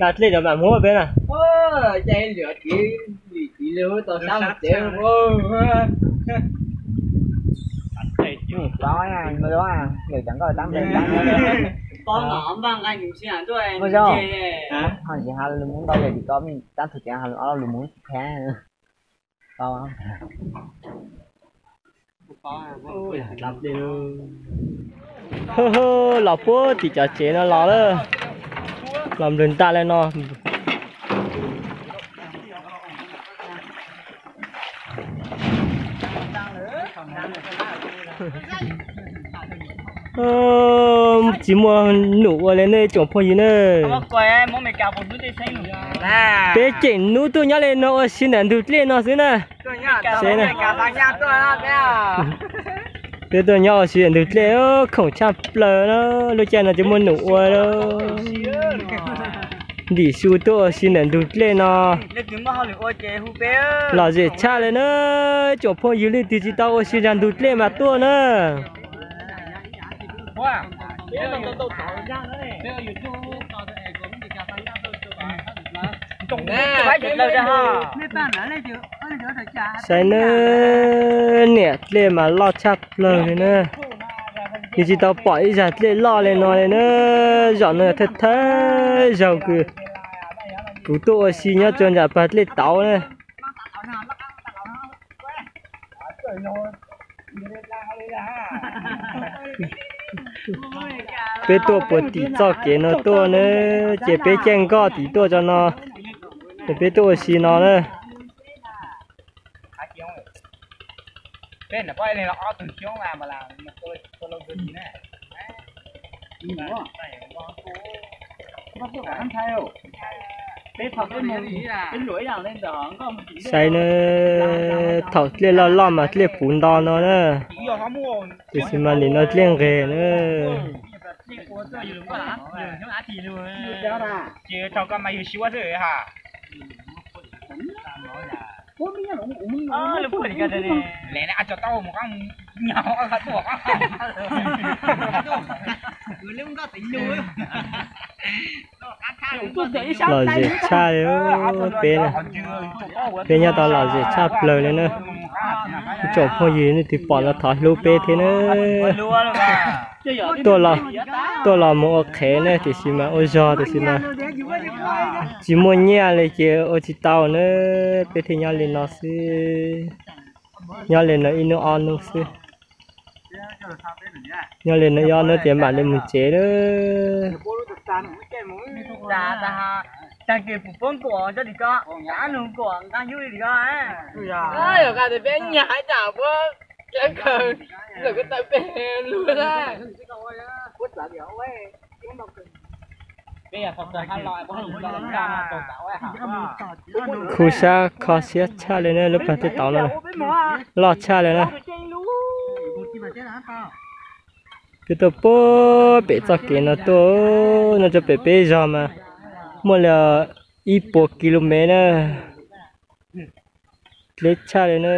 Tag dlej cov mam muab peb na. Los puag tim cov tsev no los lawm, los nplawg ntaj li no. Tsis muaj num ua li nej tsoom phooj ywg na. Peb tseem hnub tuaj nyob li no ua si ntawm ntug dlej no xwb na. Peb tuaj nyob ua si ntawm ntug dlej, khoom tshaj plaws na, lub caij no tsis muaj num ua. Ntim su tuaj ua si ntawm ntug dlej no. Lom zem tshaj li na, tsoom phooj ywg leej twg tsis tau ua si zag ntug dlej mas tuaj na. Saib na, niam dlej mas loj tshaj plaws li na. Yus tsis tau pom ib zag dlej loj li no li na. Zos no thawj thawj zaug kuv tuaj ua si nyob rau nram pas dlej tauv na. Peb tuaj puag tim txoj kev no tuaj na, ces peb caij nkoj tim tuaj tso no, ces peb tuaj ua si no na. Saib na, thaum dlej loj loj mas dlej puv nto no na, tiam sis mas nim no dlej nqes na. Lom zem tshaj li peb na, peb nyob tau lom zem tshaj plaws li na. Tsoom phooj ywg nej twg pom no thov hlub peb thiab na. Tuaj los mus ua qhev na, tiam sis mas ua zog tiam sis mas tsis muaj nyiaj li ces ua tsis tau na, peb thiaj nyob li no xwb. Nyob li no ib hnub ob hnub xwb. Nyob li no ib ob hnub ces mam li mus tsev lawm. Khu sab kho siab tshaj li na, lub pas dlej tauv no loj tshaj li na. Peb tuaj puag pem txoj kev no tuaj, no rau pem peb zos mas muaj li ib puas ki lu mev na. Dleb tshaj li na.